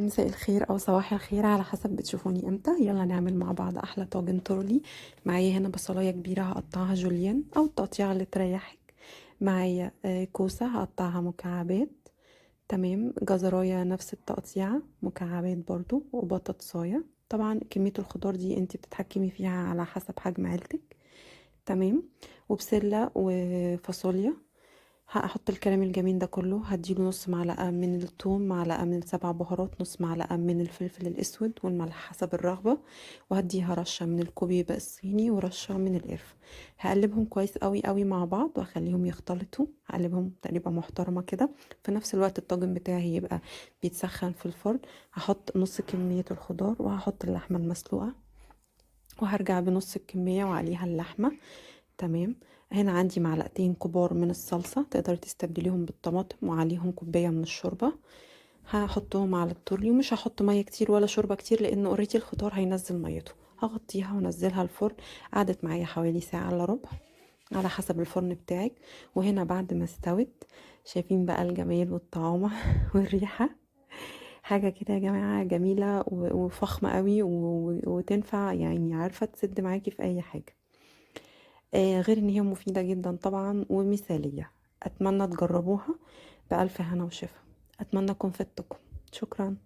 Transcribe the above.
مساء الخير او صباح الخير على حسب بتشوفوني امتى. يلا نعمل مع بعض احلى طاجن تورلي. معايا هنا بصلايه كبيرة هقطعها جوليان او التقطيعه اللي تريحك. معايا كوسة هقطعها مكعبات، تمام. جزرايه نفس التقطيعه مكعبات برضو، وبطاطسايه. طبعا كمية الخضار دي انت بتتحكمي فيها على حسب حجم عيلتك، تمام. وبسله وفاصوليا. هحط الكلام الجميل ده كله، هديله نص معلقة من الثوم، معلقة من السبع بهارات، نص معلقة من الفلفل الأسود والملح حسب الرغبة، وهديها رشة من الكوبيبة الصيني ورشة من القرفة. هقلبهم كويس قوي قوي مع بعض واخليهم يختلطوا، هقلبهم تقريبا محترمة كده. في نفس الوقت الطاجن بتاعي هيبقى بيتسخن في الفرن. هحط نص كمية الخضار وهحط اللحمة المسلوقة، وهرجع بنص الكمية وعليها اللحمة، تمام. هنا عندي معلقتين كبار من الصلصة، تقدري تستبدليهم بالطماطم، وعليهم كوباية من الشوربة. هحطهم على التورلي، ومش هحط مية كتير ولا شوربة كتير لان already الخضار هينزل ميته. هغطيها وانزلها الفرن. قعدت معايا حوالي ساعة الا ربع على حسب الفرن بتاعك. وهنا بعد ما استوت، شايفين بقى الجمال والطعامة والريحة، حاجة كده يا جماعة جميلة وفخمة قوي وتنفع عارفة تسد معاكي في اي حاجة. غير ان هي مفيدة جدا طبعا ومثالية. اتمنى تجربوها بألف هنا وشفا. اتمنى اكون فدتكم. شكرا.